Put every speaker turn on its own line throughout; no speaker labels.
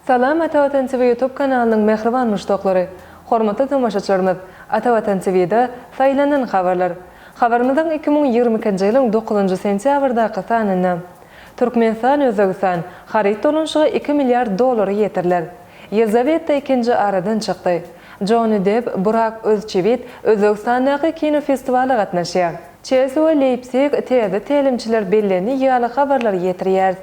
Salam Atavatan TV YouTube kanalynyň mähriban muşdaklary! Hormatly tomaşaçylarymyz, Atavatan TV-da saýlanan habarlar. Habarymyzyň 2022-nji ýylyň dokuzynjy sentýabrdaky sanynda, Türkmenistan, Özbegistan haryt dolanyşygy iki milliard dollara ýetiriler. Ýelizaweta ikinji aradan çykdy. Jonni Depp, Burak Özçivit Özbegistandaky kinofestiwala gatnaşýar. Çelsi we Leýpsig täze tälimçiler bellendi ýaly habarlary ýetirýäris.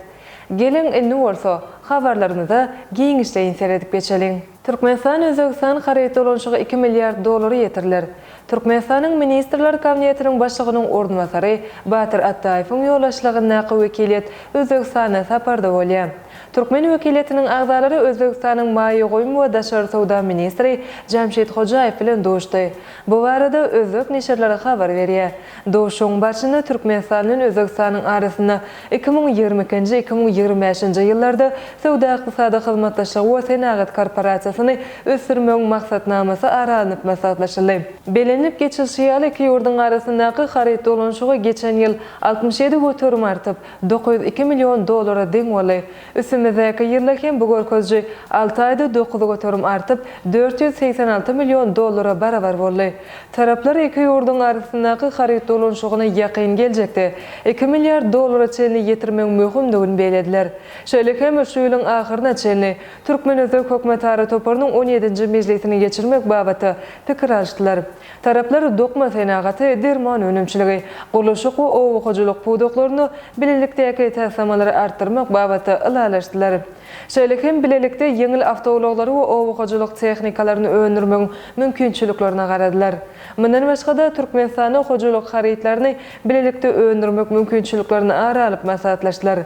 Geliň, indi bolsa, habarlarymyza giňişleýin seredip geçeliň. Türkmenistan-Özbegistan haryt dolanyşygy iki milliard dollara ýetiriler. Türkmenistanyň Ministrler Kabinetiniň Başlygynyň orunbasary Batyr Atdaýewiň ýolbaşçylygyndaky wekiliýet Özbegistanda saparda bolýar. Türkmen wekiliýetiniň agzalary Özbegistanyň maýa goýum we daşary söwda ministri Jamşid Hojaýew bilen duşdy. Bu barada özbek neşirleri habar berýär. Duşuşygyň barşynda Türkmenistan bilen Özbegistanyň arasynda 2022-nji, 2025-nji ýyllarda söwda-ykdysady hyzmatdaşlygy we senagat korporasiýasyny ösdürmegiň maksatnamasy ara alnyp maslahatlaşyldy. Bellenilip geçilişi ýaly, iki ýurduň arasyndaky haryt dolanyşygy geçen ýyl 67% artyp, 902 million dollara deň boldy. Üstümizdäki ýylda hem bu görkeziji alty aýda 9% artyp, 486 million dollara barabar boldy. Taraplar iki ýurduň arasyndaky haryt dolanyşygyny ýakyn geljekde iki milliard dollara çenli ýetirmegiň möhümdigini bellediler. Şeýle hem şu ýylyň ahyryna çenli Türkmen-özbek hökümetara toparynyň on ýedinji mejlisini geçirmek babatda pikir alyşdylar. Taraplar dokma senagaty, derman önümçiligi, gurluşyk we oba hojalyk pudaklarynda bilelikdäki taslamalary artdyrmak babatda ylalaşdylar. Şeýle hem bilelikde ýeňil awtoulaglary we oba hojalyk tehnikalaryny öndürmegiň mümkinçiliklerine garadylar. Mundan başga-da, Türkmenistanda hojalyk harytlaryny bilelikde öndürmek mümkinçiliklerini ara alyp maslahatlaşdylar.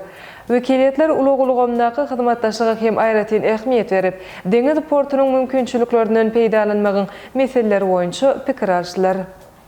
Wekiliýetler ulag ulgamyndaky hyzmatdaşlyga hem aýratyn ähmiýet berip, deňiz portunyň mümkinçiliklerinden peýdalanmagyň meseleleri boýunça pikir alyşdylar.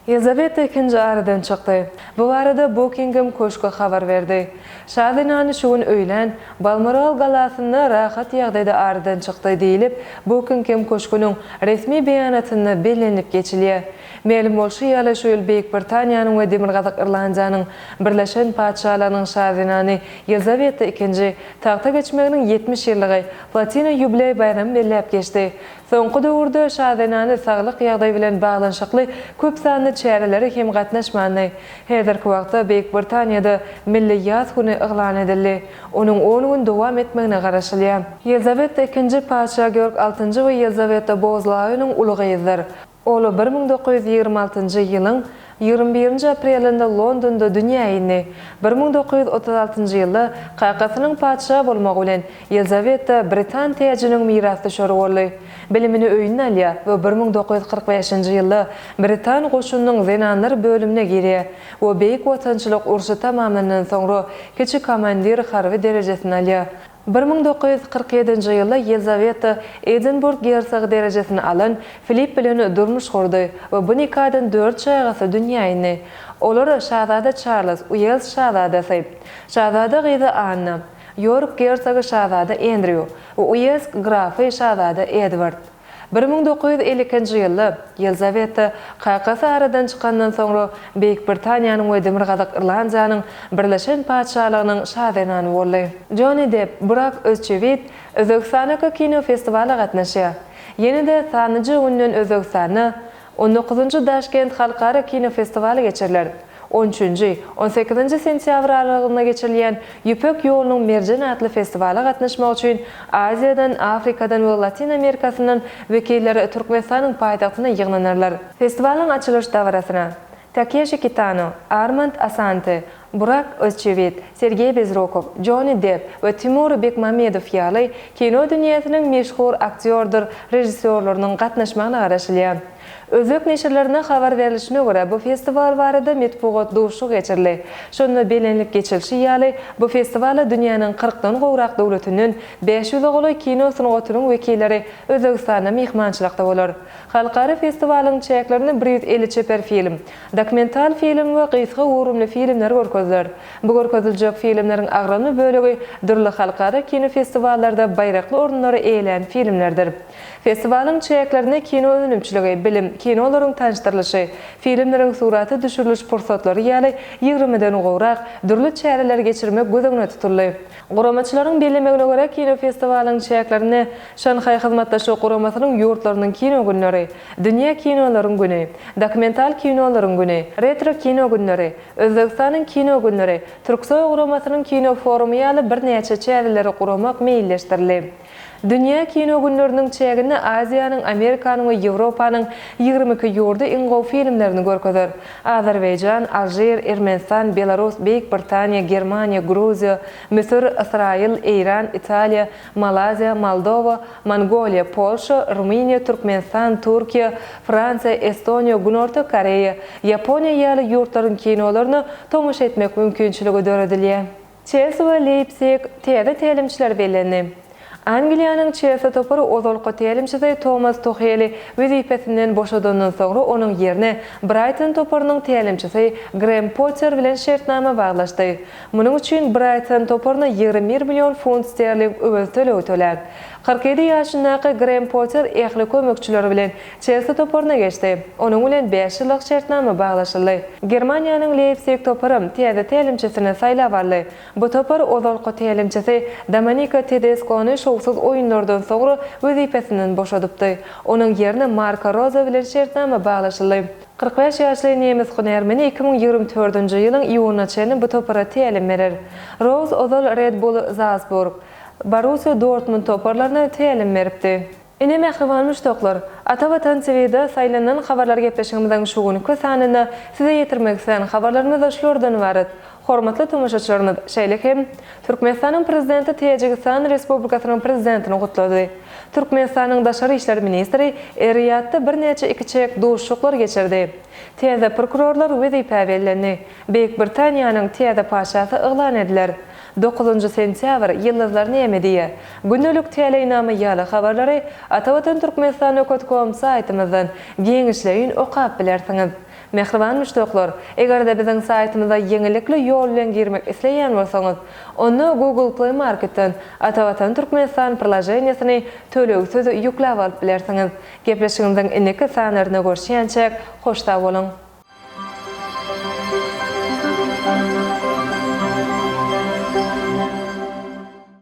Ýelizaweta ikinji aradan çykdy. Bu barada Bukingem köşgi habar berdi. Şa zenany şu gün öýlän Balmoral galasynda rahat ýagdaýda aradan çykdy diýlip, Bukingem köşgüniň resmi beýanatynda bellenilip geçilýär. Mälim bolşy ýaly, şu ýyl Beýik Britaniýanyň we Demirgazyk Irlandiýanyň Birleşen Patyşalygynyň şa zenany Ýelizaweta ikinji tagta geçmeginiň 70 ýyllygy, platina ýubileý baýramy belläp geçdi. Soňky döwürde şa zenany saglyk ýagdaýy bilen baglanyşykly köp sanly çärelere hem gatnaşmandy. Häzirki wagtda Beýik Britaniýada milli ýas güni yglan edildi. Onuň on gün dowam etmegine garaşylýar. Ýelizaweta ikinji patyşa Georg altynjy we Ýelizaweta Bowes-Laýonyň uly gyzydyr. Ol 1926 ýylyň 21-nji aprelinde Londonda dünýä indi. 1936 ýylda kakasynyň patyşa bolmagy bilen Ýelizaweta britan täjiniň mirasdüşeri boldy. Bilimini öýünde alýar we 1945-nji ýylda britan goşunynyň zenanlar bölümine girýär we Beýik Watançylyk urşy tamamlandan soňra kiçi komandir harby derejesini alýar. 1947-nji ýylda Ýelizaweta Edinburg gersogy derejesini alan Filip bilen durmuş gurdy we bu nikadan dört çagasy dünýä indi. Olar, şazada Çarlz, Uels şazadasy, şazada gyzy Anna, Ýork gersogy şazada Endrýu we Uels grafy şazada Edward. 1952-nji ýylda Ýelizaweta kakasy aradan çykandan soňra Beýik Britaniýanyň we Demirgazyk Irlandiýanyň Birleşen Patyşalygynyň şa zenany boldy. Jonni Depp, Burak Özçewit Özbegistandaky kinofestiwala gatnaşýar. Ýene-de sanlyja günden Özbegistanda On dokuzynjy Daşkent halkara kinofestiwaly geçiriler. On üçünji, on sekizinji sentýabr aralygynda geçirilýän Ýüpek ýolunyň merjeni atly festiwala gatnaşmak üçin Aziýadan, Afrikadan we Latyn Amerikasyndan wekiller Türkmenistanyň paýtagtyna ýygnanarlar. Festiwalyň açylyş dabarasyna Takeşi Kitano, Armand Asante, Burak Özçewit, Sergeý Bezrukow, Jonni Depp we Timur Bekmamedow ýaly kino dünýäsiniň meşhur aktýordyr režissýorlarynyň gatnaşmagyna garaşylýar. Özbek neşirlerinde habar berlişine görä, bu festiwal barada metbugat duşuşygy geçirildi. Şonda bellenilip geçilişi ýaly, bu festiwala dünýäniň kyrkdan gowrak döwletinden bäş ýüze golaý kino sungatynyň wekilleri Özbegistanda myhmançylykda bolar. Halkara festiwalyň çäklerinde 150 çeper film, Dokumental film we gysga göwrümli filmler görkeziler. Bu görkeziljek filmleriň agramly bölegi dürli halkara kinofestiwallarda baýrakly orunlary eýelän filmlerdir. Festiwalyň çäklerinde kino önümçiligi, bilim. film, kinolaryň tanyşdyrylyşy, filmleriň surata düşüriliş pursatlary ýaly ýigrimiden gowrak dürli çäreleri geçirmek göz öňünde tutuldy. Guramaçylaryň bellemegine görä, kinofestiwalyň çäklerinde Şanhaý Hyzmatdaşlyk Guramasynyň ýurtlarynyň kino günleri, Dünýä kinolaryň güni, Dokumental kinolaryň güni, Retro kino günleri, Özbegistanyň kino günleri, Türksoý guramasynyň kino forumy ýaly birnäçe çäreleri guramak meýilleşdirildi. Dünýä kino günleriniň çäginde Aziýanyň, Amerikanyň we Ýewropanyň 22 ýurdy iň gowy filmlerini görkezer. Azerbaýjan, Alžir, Ermenistan, Belarus, Beýik Britaniýa, Germaniýa, Gruziýa, Müsür, Ysraýyl, Eýran, Italiýa, Malaýziýa, Moldowa, Mongoliýa, Polşa, Rumyniýa, Türkmenistan, Türkiýe, Fransiýa, Estoniýa, Günorta Koreýa, Ýaponiýa ýaly ýurtlaryň kinolaryna tomaşa etmek mümkinçiligi döredilýär. Çelsi we Leýpsig täze tälimçiler bellendi. Angliýanyň Çelsi topary ozalky tälimçisi Tomas Tuheli wezipesinden boşadandan soňra onuň ýerine Braýton toparynyň tälimçisi Grem Potter bilen şertnama baglaşdy. Munuň üçin Braýton toparyna 21 million funt sterling öwez tölegi tölär. 47 ýaşyndaky Grem Potter ähli kömekçileri bilen Çelsi toparyna geçdi. Onuň bilen bäş ýyllyk şertnama baglaşyldy. Germaniýanyň Leýpsig toparam täze tälimçisini saýlap aldy. Bu topar ozalky tälimçisi Domeniko Tedeskony şowsuz oýunlardan soňra wezipesinden boşadypdy. Onuň ýerine Marko Roza bilen şertnama baglaşyldy. 45 ýaşly nemes hünärmeni 2024-nji ýylyň iýunyna çenli bu topara tälim berer. Roz ozal Red Bull Zalsburg, Borussiýa Dortmund toparlaryna tälim beripdi. Ine mähriban muşdaklar, Ata Watan TVda saýlanan habarlar gepleşigimiziň şu günki sanynda size ýetirmek islän habarlarymyz şulardan ybarat. Hormatly tomaşaçylarymyz, şeýle hem, Türkmenistanyň Prezidenti Täjigistan Respublikasynyň Prezidentini gutlady. Türkmenistanyň Daşary işler ministri Er-Riýadda birnäçe ikiçäk duşuşyklar geçirdi. Täze prokurorlar wezipä bellendi. Beýik Britaniýanyň täze patyşasy yglan ediler. Dokuzynjy sentýabr, Ýyldyzlar näme diýýär? Gündelik täleýnama ýaly habarlary Atavatan Türkmenistan nöket kom saýtymyzdan giňişleýin okap bilersiňiz. Mähriban muşdaklar, eger-de biziň saýtymyza ýeňillikli ýol bilen girmek isleýän bolsaňyz, onda Google Play Marketden Atavatan Türkmenistan priloženiýesini tölegsiz ýükläp alyp bilersiňiz. Gepleşigimiziň indiki sanlarynda görüşýänçäk, hoş sag boluň!